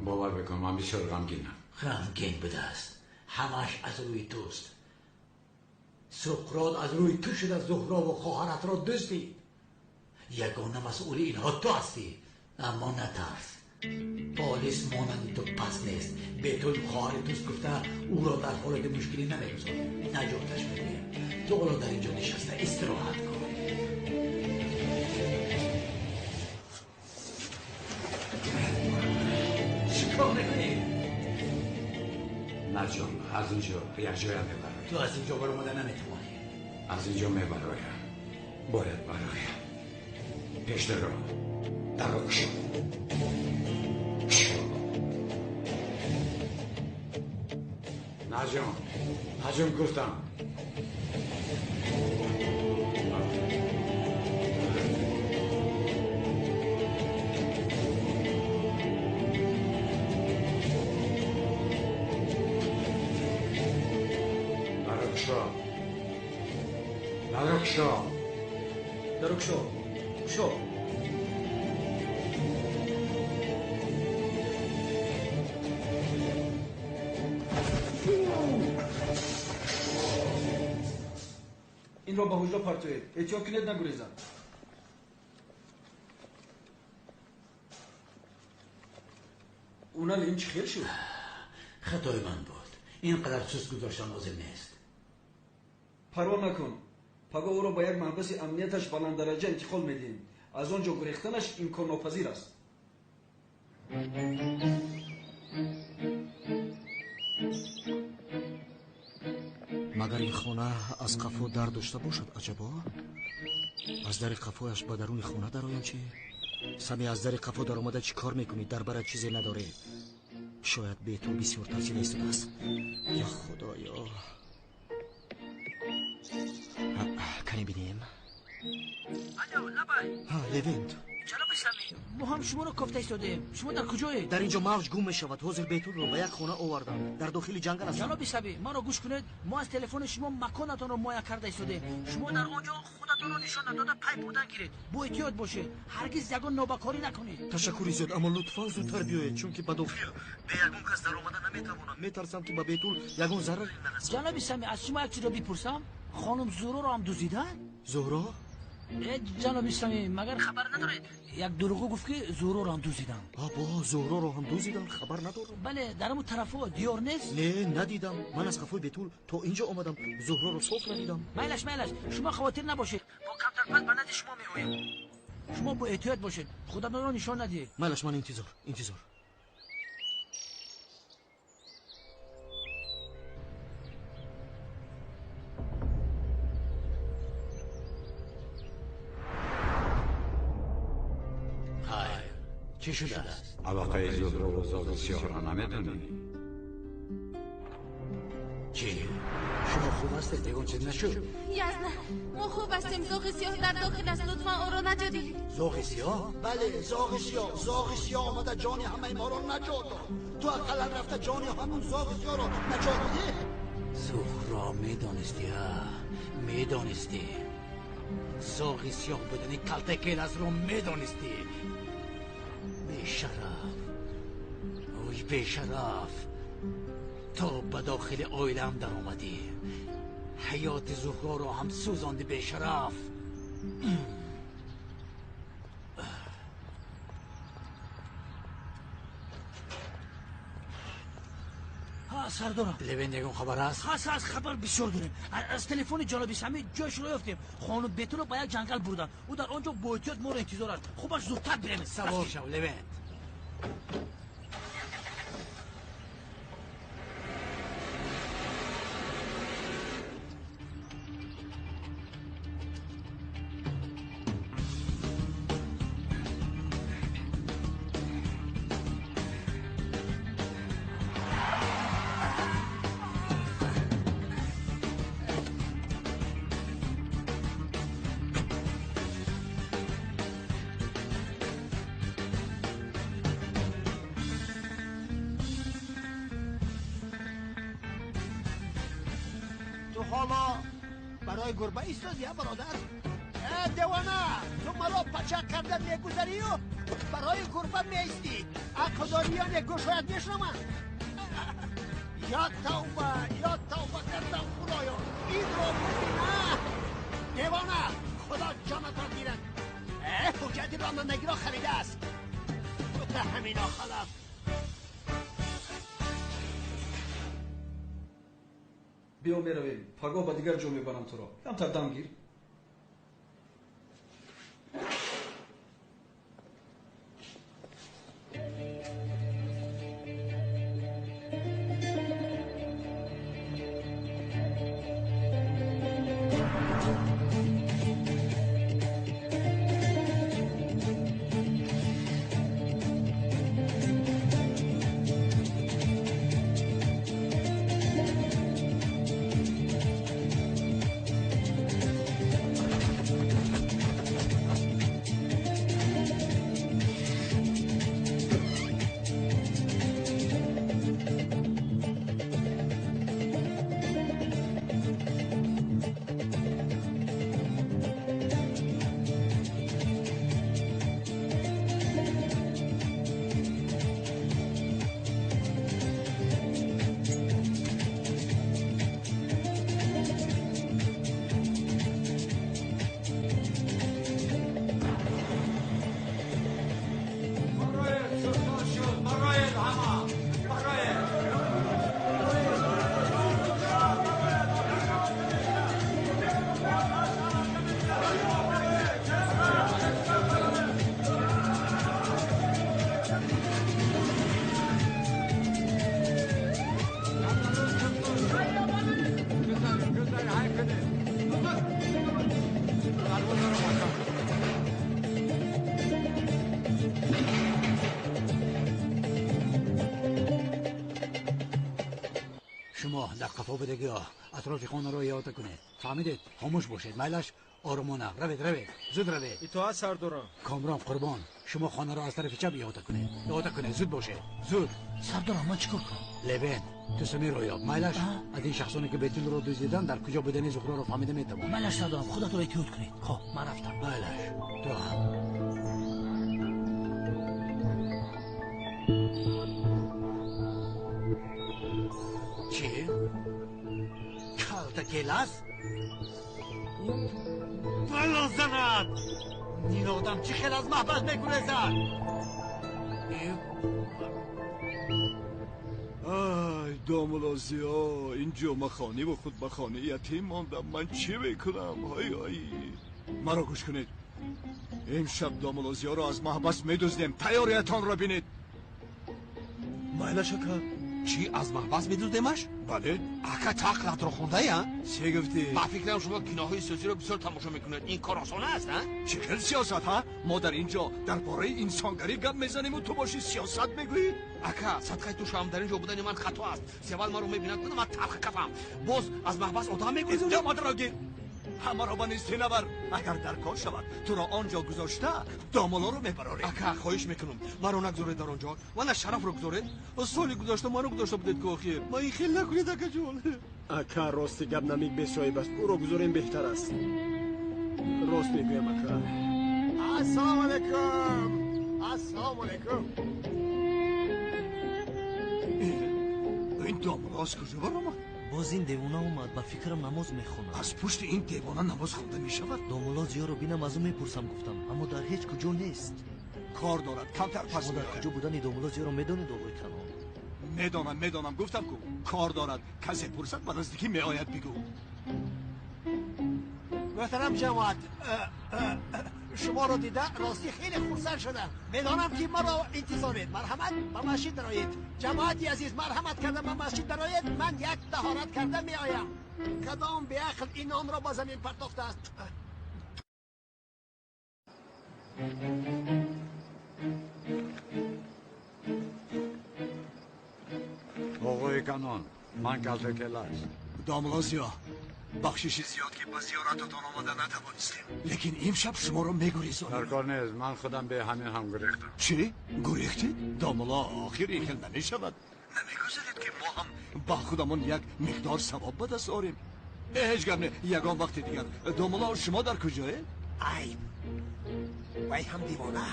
бовар бикун, ман бисёр ғамгинам.
Ғамгин будааст, ҳамаш аз рӯи туст. Суқрот аз рӯи ту шуда Зуҳрову хоҳаратро дуздид. Ягона масъули инҳо ту ҳастӣ. Аммо натарс, полис монанди ту пас нест. Бетул хоҳари туст гуфта ӯро дар ҳолати мушкилӣ намегузорем, наҷоташ медиҳем. Ту ҳоло дар ин ҷо нишаста истироҳат кун.
Наҷон, аз инҷо якҷоя мебароям.
Ту аз инҷо баромада наметавонӣ.
Аз инҷо мебароям. Бояд бароям. Пеш даро. Даро кушо. Кушо. Наҷон, Наҷон гуфтам. Даро кушо.
Даро кушо. Кушо. Инро ба ҳуҷра партоед. Эҳтиёт кунед, нагурезад. Унал, ин чӣ хел шуд?
Хатои ман буд. Ин қадар суст гузоштан лозим нест.
Парво накун. Пагоҳ ӯро ба як маҳбаси амнияташ баланддараҷа интиқол медиҳем. Аз он ҷо гурехтанаш имконнопазир аст.
Магар ин хона аз қафо дар дошта бошад, аҷабо? Аз дари қафояш ба даруни хона дароям чӣ? Сами, аз дари қафо даромада чӣ кор мекунӣ? Дар барат чизе надорӣ. Шояд бе ту бисёр тарсида истодааст. Ё Худоё! Кане бинем.
Алло, лабай.
Ҳа, Левент.
Ҷаноби Сами, мо ҳам шуморо кофта истодаем. Шумо дар куҷоед?
Дар инҷо мавҷ гум мешавад. Ҳозир Бетулро ба як хона овардам. Дар дохили ҷангал ҳастам.
Ҷаноби Сами, маро гӯш кунед. Мо аз телефони шумо маконатонро муайян карда истодаем. Шумо дар он ҷо худатонро нишон надода пай бурдан гиред. Бо эҳтиёт бошед. Ҳаргиз ягон нобакорӣ накунед.
Ташаккури зиёд, аммо лутфан зудтар биёед, чунки ба дохил бе ягон кас даромада наметавонам. Метарсам, ки ба Бетул ягон зараре нарасад.
Ҷаноби Сами, аз шумо як чизро бипурсам? Хонум Зуҳроро ҳам дуздиданд?
Зуҳро?
Ҷаноби Сами, магар хабар надоред? Як дурӯғгӯ гуфт, ки Зуҳроро ҳам дуздиданд.
Або, Зуҳроро ҳам дуздиданд? Хабар надорам.
Бале, дар ҳамун тарафҳо диёр нест?
Не, надидам. Ман аз қафои Бетул то инҷо омадам, Зуҳроро соф надидам.
Майлаш, майлаш, шумо хавотир набошед. Бо камтар пас ба назди шумо меоем. Шумо бо эҳтиёт бошед, худатонро нишон надиҳед.
Майлаш, ман интизор, интизор.
Чӣ шудааст?
Алоқаи Зуҳро ва зоғи сиёҳро намедонӣ?
Чӣ? Шумо хуб ҳастед? Ягон чиз нашуд?
Язна, мо хуб ҳастем. Зоғи сиёҳ дар дохил аст. Лутфан ӯро наҷот диҳед.
Зоғи сиёҳ?
Бале, зоғи сиёҳ. Зоғи сиёҳ омада ҷони ҳамаи моро наҷот дод. Ту ақаллан рафта ҷони ҳамун зоғи сиёҳро наҷот бидеҳ.
Зуҳро, медонистӣ, медонистӣ. Зоғи сиёҳ будани калтакеласро медонистӣ. Бешараф, ой бешараф, то ба дохили оилаам даромадӣ, ҳаёти Зуҳроро ҳам сӯзонди, бешараф.
Сардорам.
Левент, ягон хабар аст?
Ҳаст, ҳаст, хабар бисёр дорем. Аз телефони ҷаноби Сами ҷойшро ёфтем. Хонум Бетулро ба як ҷангал бурданд. Ӯ дар он ҷо бо эҳтиёт моро интизор аст. Хубаш зудтар бирем.
Савор шав, Левент.
Барои гурба истодӣ, бародар? Э, девона, ту маро пачақ карда мегузарию барои гурба меистӣ. Ақдориёне гӯшояд мешунаванд. Ё тавба, ё тавба кардам, Худоё, инро бибина. Девона, Худо ҷонатро гирад. Э, ҳуҷҷати ронандагиро харидааст. Тута ҳамино халаф.
Биё меравем. Пагоҳ ба дигар ҷо мебарам туро. Камтар дам гир.
Шумо дар қафо будагиҳо атрофи хонаро иҳота кунед. Фаҳмидед? Хомӯш бошед. Майлаш оромона. Равед, равед. Зуд равед.
Итоат сардорам.
Комрон қурбон, шумо хонаро аз тарафи чап иҳота кунед. Иҳота кунед, зуд бошед. Зуд.
Сардорам, ман чӣ кор кунам?
Левен, ту Самирро ёб. Майлаш аз ин шахсоне ки Бетулро дуздиданд дар куҷо будани Зуҳроро фаҳмида метавонӣ.
Майлаш сардорам, худатро эҳтиёт кунед. Хоб, ман рафтам.
Майлаш, ту ҳам. Чӣ? Калта келас? Бало занад! Ин одам чӣ хел аз маҳбас мегурезад?
Ай, домулло Зиё, ин ҷомахониву хутбахонӣ ятим мондам. Ман чӣ мекунам? Ай, ай. Маро гӯш кунед. Имшаб домулло Зиёро аз маҳбас медуздем. Тайёриятонро бинед. Майлаш ака.
Чӣ, аз маҳбас медуздемаш?
Бале.
Ака, ту ақлатро хондаи, а?
Чӣ гуфтӣ?
Ба фикрам шумо киноҳои сиёсиро бисёр тамошо мекунед. Ин кор осон аст, а?
Чӣ хел сиёсат, ҳа? Мо дар ин ҷо дар бораи инсонгарӣ гап мезанему ту бошӣ сиёсат мегӯӣ?
Ака, садқаи ту шавам, дар ин ҷо будани ман хато аст. Севал маро мебинад, кунам ман талх кафам. Боз аз маҳбас одам мегурезонӣ?
Домадро гир. Ҳамаро ба нисфи навар. Агар дар кор шавад, туро он ҷо гузошта, домулоро мебарорем.
Ака, хоҳиш мекунам, маро нагузоред дар он ҷо. Ва на шарафро гузоред. Соли гузашта маро гузошта будед ку охир. Ма ин хел накунед, акаҷон.
Ака, рости гап намик бесоҳиб аст. Ӯро гузорем беҳтар аст. Рост мегӯям, ака.
Ассалому алайкум. Ассалому алайкум.
Ин домуло аз куҷо баромад?
Боз ин девона омад, ба фикрам намоз мехонад.
Аз пушти ин девона намоз хонда мешавад?
Домулло Зиёро бинам, аз ӯ мепурсам гуфтам, аммо дар ҳеҷ куҷо нест.
Кор дорад, камтар пас
Шумо дар куҷо будани домулло Зиёро медонед, оғои Канон?
Медонам, медонам, гуфтам ку кор дорад. Касе пурсад ба наздикӣ меояд, бигӯ.
Муҳтарам ҷамоат, шуморо дида ростӣ хеле хурсанд шудам. Медонам ки маро интизоред. Марҳамат, ба масҷид дароед. Ҷамоати азиз, марҳамат карда ба масҷид дароед. Ман як таҳорат карда меоям. Кадом беақл ин нонро ба замин партохтааст?
Оғои Канон, ман Калтакелас.
Домулло Зиё, бахшиши зиёд ки ба зиёрататон омада натавонистем, лекин имшаб шуморо мегурезонем.
Дар кор нест, ман худам бе ҳамин ҳам гурехтам.
Чӣ? Гурехтед? Домулло, охир ин хел намешавад. Намегузаред ки мо ҳам ба худамон як миқдор савоб ба даст орем? Ҳеҷ гап не, ягон вақти дигар. Домулло, шумо дар куҷоед?
Айб, вай ҳам девона,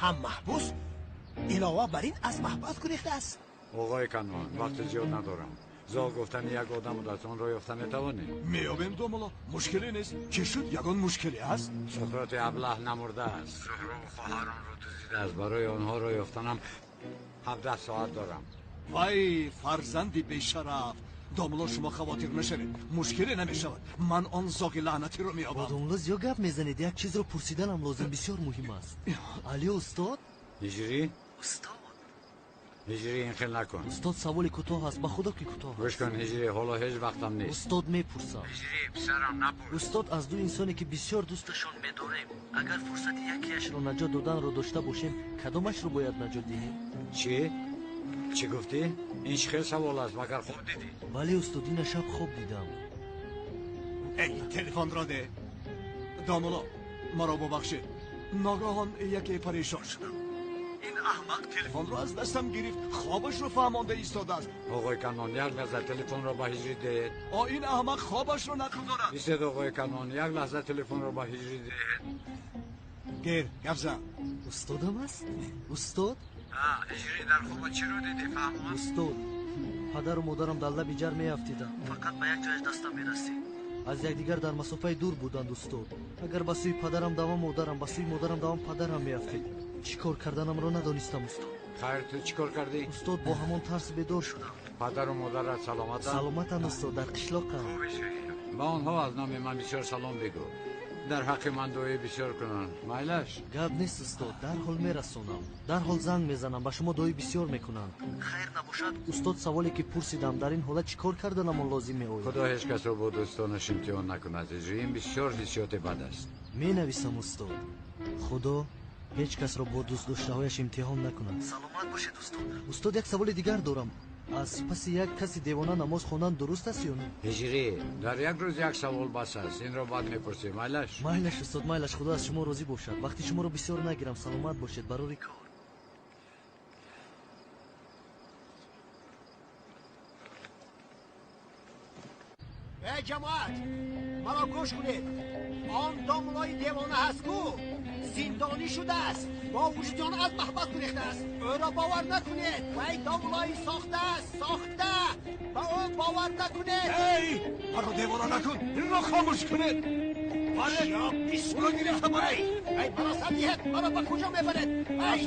ҳам маҳбус, илова бар ин аз маҳбас гурехтааст.
Оғои Канон, вақти зиёд надорам. Зоғ гуфтани як одам буд, аз онро ёфта метавонӣ?
Меёбем, домулло, мушкиле нест. Чӣ шуд, ягон мушкиле ҳаст?
Суқроти аблаҳ намурдааст. Зуҳрову хоҳаронро дуздидааст. Барои онҳоро ёфтанам 17 соат дорам.
Вай, фарзанди бешараф. Домулло, шумо хавотир нашавед, мушкиле намешавад. Ман он зоғи лаънатиро меёбам.
Бо домулло Зиё гап мезанед, як чизро пурсиданам лозим, бисёр муҳим аст. Алё, устод?
Ҳиҷрӣ?
Устод.
Ҳиҷрӣ, ин хел накун.
Устод, саволи кӯтоҳ аст, ба худо ки кӯтоҳ аст.
Гӯш кун, Ҳиҷрӣ, ҳоло ҳеҷ вақтам нест.
Устод, мепурсам.
Ҳиҷрӣ, писарам, напурс.
Устод, аз ду инсоне ки бисёр дӯсташон медорем, агар фурсати якеашро наҷот доданро дошта бошем, кадомашро бояд наҷот диҳем?
Чӣ? Чӣ гуфтӣ? Ин чӣ хел савол аст? Магар хоб дидӣ?
Бале, устод, ина шаб хоб дидам.
Эй, телефонро де. Домулло, маро бубахшед. Ногаҳон яке парешон шудам. Ин аҳмақ телефонро аз дастам гирифт, хобашро фаҳмонда истодааст.
Оғои Канон, як лаҳза телефонро ба Ҳиҷрӣ диҳед.
О, ин аҳмақ хобашро нақл дорад.
Бисед, оғои Канон, як лаҳза телефонро ба Ҳиҷрӣ диҳед.
Гир, гап зан.
Устодам аст? Устод?
Ҳиҷрӣ, дар хобат чиро дидӣ, фаҳмон?
Устод, падару модарам дар лаби ҷар меафтиданд. Фақат ба як ҷояш дастам мерасид. Аз якдигар дар масофаи дур буданд, устод. Агар ба сӯи падарам давам, модарам, ба сӯи модарам давам, падарам меафтид. Чӣ кор карданамро надонистам, устод.
Хайр, ту чӣ кор кардӣ?
Устод, бо ҳамон тарс бедор шудам.
Падару модарат саломатанд?
Саломатанд, устод, дар қишлоқам.
Ба онҳо аз номи ман бисёр салом бигӯ. Дар ҳаққи ман дуои бисёр кунанд. Майлаш?
Гап нест, устод, дарҳол мерасонам. Дарҳол занг мезанам, ба шумо дуои бисёр мекунанд. Хайр набошад, устод, саволе ки пурсидам, дар ин ҳолат чӣ кор карданамон лозим меояд?
Худо ҳеҷ касро бо дӯстонаш имтиҳон накунад. Ин бисёр ҳиссиёти бад аст.
Менависам, устод. Худо ҳеҷ касро бо дӯстдоштаҳояш имтиҳон накунад. Саломат бошед, устод. Устод, як саволи дигар дорам. Аз паси як каси девона намоз хондан дуруст аст ё не?
Ҳиҷрӣ, дар як рӯз як савол бас аст. Инро баъд мепурсем. Майлаш?
Майлаш устод, майлаш. Худо аз шумо розӣ бошад. Вақти шуморо бисёр нагирам. Саломат бошед. Барори кор.
Эй ҷамоат, маро гӯш кунед. Он домлои девона ҳаст ку зиндонӣ шудааст, бо вуҷуди он аз маҳбас гурехтааст. Ӯро бовар накунед. Вай домлои сохтааст, сохта. Ба ӯ бовар накунед.
Эй, маро девона накун. Инро хомӯш кунед. Бале, ӯро гирифта баред.
Эй, маро сар диҳед. Маро ба куҷо мебаред? Эй,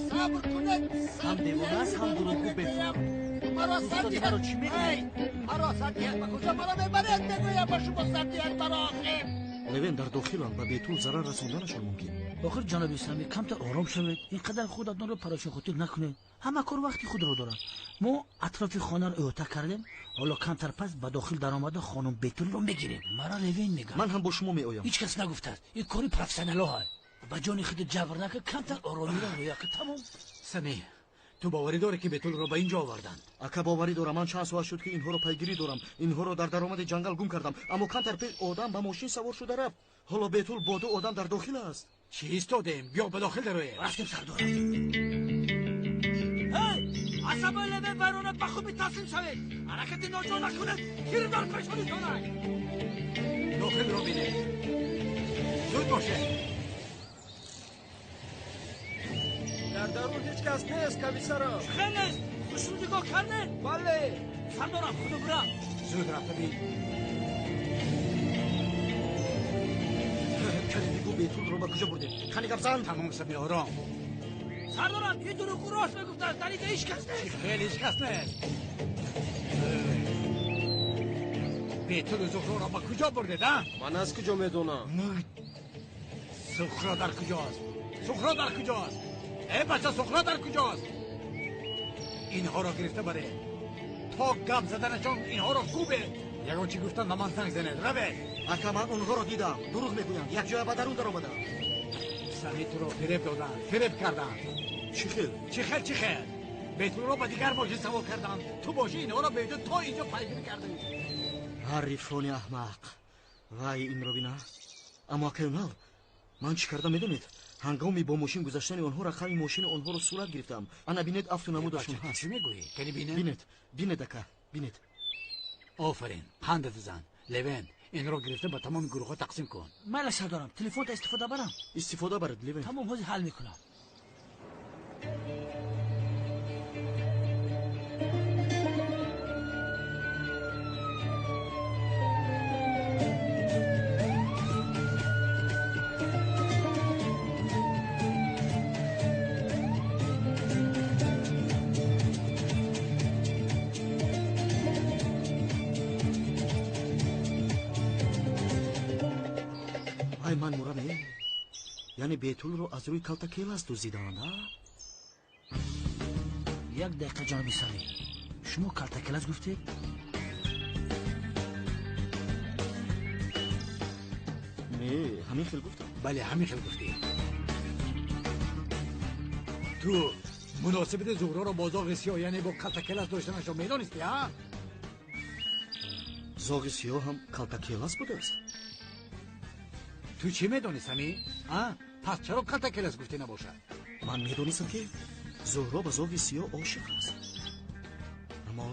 сабр кунед.
Ҳам девона аст, ҳам дурӯғгӯ бефаҳм.
Маро сар диҳед. Эй, маро сар диҳед. Ба куҷо маро мебаред? Мегӯям ба шумо сар диҳед маро охир.
Левен, дар дохиланд, ба Бетул зарар расонданашон мумкин.
Охир ҷаноби Сами, камтар ором шавед. Ин қадар худатонро парошон хотир накунед. Ҳама кор вақти худро дорад. Мо атрофи хонаро иҳота кардем. Ҳоло камтар пас ба дохил даромада хонум Бетулро мегирем. Мара Левен мегӯяд.
Ман ҳам бо шумо меоям.
Ҳеҷ кас нагуфтааст. Ин кори профессионалҳо. Ба ҷони худ ҷабр накун, камтар оромиро рӯя кун. Тамом.
Сами, ту боварӣ дорӣ ки Бетулро ба инҷо оварданд?
Ака, боварӣ дорам. Ман чанд соат шуд ки инҳоро пайгирӣ дорам. Инҳоро дар даромади ҷангал гум кардам, аммо камтар пеш одам ба мошин савор шуда рафт. Ҳоло Бетул бо ду одам дар дохил аст.
Чӣ истодем? Биё ба дохил дароем.
Рафтем сардорам. Эй, асабои Левен вайрона, ба хуби таслим шавед. Ҳаракати ноҷо накунед. Тир дар пешонитон.
Дохилро бинед. Зуд бошед.
Дар дарун ҳеҷ кас нест, комиссарам.
Хел нест? Хушрӯ нигоҳ кардед?
Бале.
Сардорам, худо бирам.
Зуд рафта бин.
Кани бигӯ, Бетулро ба куҷо бурдед? Кани гап зан.
Тамом Сами, ором.
Сардорам, ин дурӯғгӯ рост мегуфтааст. Дар инҷо ҳеҷ кас нест.
Хел ҳеҷ кас нест. Бетулу Зуҳроро ба куҷо бурдед, а?
Ман аз куҷо медонам?
Зуҳро дар куҷост? Зуҳро дар куҷост? Эй бача, Зуҳро дар куҷост? Инҳоро гирифта баред. То гап заданашон инҳоро кӯбед. Ягон чӣ гуфтан ба ман занг занед. Равед.
Ака, ман онҳоро дидам. Дурӯғ мегӯянд. Якҷоя ба дарун даромадам.
Сами, туро фиреб доданд, фиреб карданд.
Чӣ хел?
Чӣ хел, чӣ хел? Бетулро ба дигар мошин савор карданд. Ту бошӣ инҳоро беҷо то инҷо пайгирӣ кардӣ.
Ҳарифони аҳмақ. Вай, инро бина. Аммо акай Унал, ман чӣ кардам медонед? Ҳангоми бо мошин гузаштани онҳо рақами мошини онҳоро сурат гирифтам. Ана бинед, афту намудашон ҳаст.
Чӣ мегӯӣ? Кани бинед?
Бинед, бинед ака, бинед.
Офарин, қандат зан. Левен, инро гирифта ба тамоми гурӯҳҳо тақсим кун.
Майла сардорам, телефонта истифода барам?
Истифода баред, Левен.
Тамом, ҳозир ҳал мекунам.
Ай, ман мурам, э? Яъне Бетулро аз рӯи калтакелас дуздиданд, а?
Як дақиқа ҷаноби Сами, шумо калтакелас гуфтед?
Не, ҳамин хел гуфтам.
Бале, ҳамин хел гуфтӣ. Ту муносибати Зуҳроро бо зоғи сиёҳ, яъне бо калтакелас доштанашро медонистӣ, а?
Зоғи сиёҳ ҳам калтакелас будааст?
Ту чӣ медонӣ, Сами? А? Пас чаро калтакелас гуфтӣ набошад?
Ман медонистам ки Зуҳро ба зоғи сиёҳ ошиқ аст. Аммо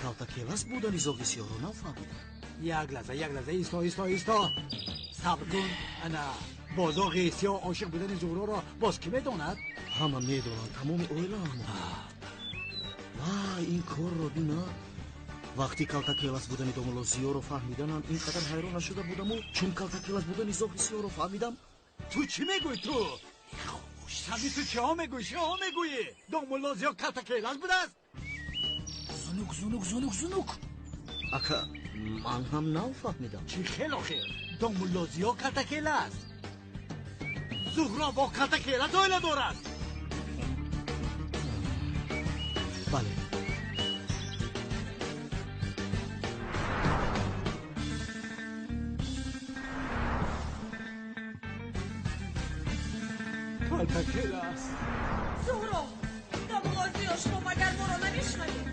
калтакелас будани зоғи сиёҳро нафаҳмидам.
Як лаҳза, як лаҳза, исто, исто, исто. Сабр кун. Ана, бо зоғи сиёҳ ошиқ будани Зуҳроро боз кӣ медонад?
Ҳама медонанд, тамоми оилаам. Вай, ин корро бина. Вақти калтакелас будани домулло Зиёро фаҳмиданам, ин қадар ҳайрон нашуда будаму чун калтакелас будани зоғи сиёҳро фаҳмидам.
Ту чӣ мегӯӣ ту? Сами, ту чиҳо мегӯӣ? Чиҳо мегӯӣ? Домулло Зиё калтакелас будааст?
Зунук, зунук, зунук, зунук.
Ака, ман ҳам нав фаҳмидам.
Чӣ хел охир? Домулло Зиё калтакелас. Зуҳро бо калтакелас оила дорад.
Бале.
Калтакелас.
Зуҳро, домулло Зиё, шумо магар моро намешунавед?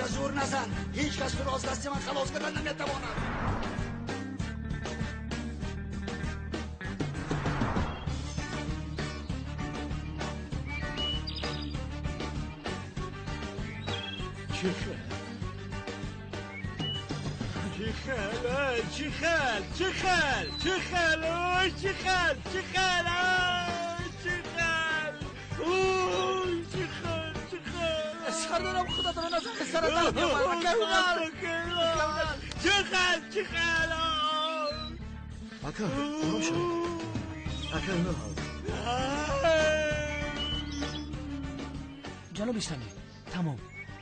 Дигар зӯр назан. Ҳеҷ кас туро аз дасти ман халос кардан наметавонад.
چی خل چی خل چی خل چی خل چی خل چی خل چی خل چی خل
سردارم خدا تو نظر سر درد می‌آورد.
چی خل چی خل
اکا آرام شوید. اکا نه
جناب اسلامی تمام.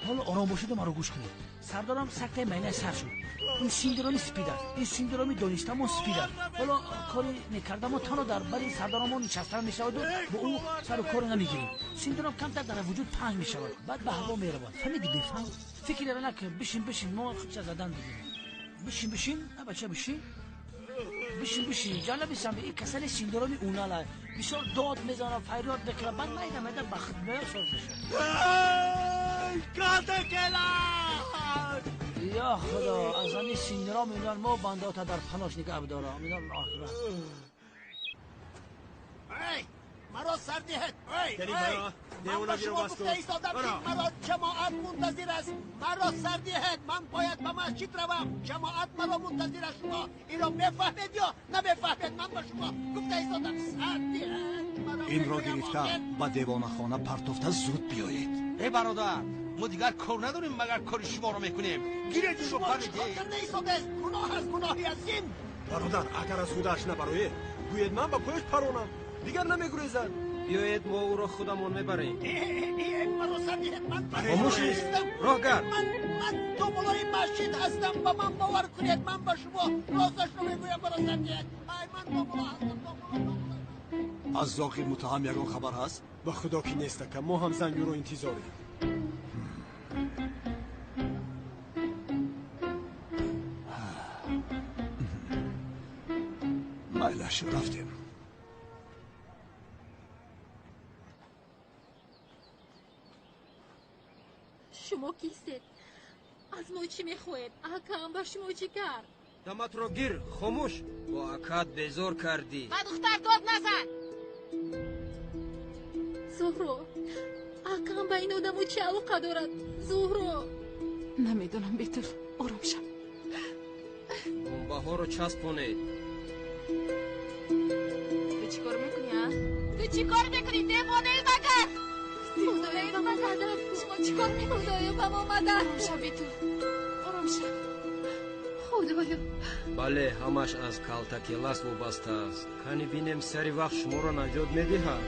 حالا آرام باشید و مرا گوش کنید. سردارم سکته معنی سر شد. این سیندروم سپید است. این سیندروم دانستم سپید است. حالا کاری نکردم و تنها در بر سردارم نشستن میشود و با او سر و کار نمیگیریم. سیندروم کمتر در وجود پهن میشود، بعد به هوا میرود. فهمیدی؟ بفهم. فکر نکن. بشین بشین، ما خودش زدن دیگه. بشین بشین، بچه بشین. بشین بشین. جالب است این کسل سیندروم اوناله. بسیار داد میزنه، فریاد میکنه، بعد میده میده به خود میاد ساز میشه. یا خدا از این سیندروم اینا ما بنده تا در پناش نگه بدارم. اینا الله اکبر.
ای مرا سر دهد. ای من به شما گفته ایستادم که مرا جماعت منتظر است. مرا سر دهد. من باید به مسجد روم. جماعت مرا منتظر است. شما اینو میفهمید یا نمیفهمید؟ من به شما گفته ایستادم سر دهد.
این را گرفته به دیوانخانه پرتافته زود بیایید.
ای برادر ما دیگر کار نداریم مگر کار شما رو میکنیم. گیرید این رو
شما چیکار کرده ایستاده است؟ گناه از گناهی عظیم.
برادر اگر از خودش نبروید گوید من با پایش پرانم دیگر نمیگریزد.
بیایید ما او را خودمون میبریم.
مرا سر دهید. من
خاموش نیست. راهگر
من تو بالای مسجد هستم. با من باور کنید. من به شما رازش رو میگویم. مرا سر دهید. من تو بالا هستم.
از زاغی متهم یگان خبر هست؟
به خدا که نیست که ما هم زنگ رو انتظاریم.
مایلش رفتیم.
شما کیستید؟ از ما چی میخواهید؟ اکام با شما چی کرد؟
دمت رو گیر خاموش. با اکاد بیزار کردی.
با دختر داد نزن.
زهرو اکام با این آدمو چه علاقه دارد؟ زهرو
نمیدونم. بیتول آرام شم.
بمبه ها رو چسبونید.
تو چی کار میکنی ها؟ تو چی کار میکنی؟ دیوانه ای مگر؟
خدایا به ما مدد.
شما چی کار میکنی؟
خدایا به ما مدد.
آرام شم بیتول، آرام شم.
خدایا
بله همش از کالتاکیلاس وابسته است. کنی بینیم سری وقت شما را نجات میدهد.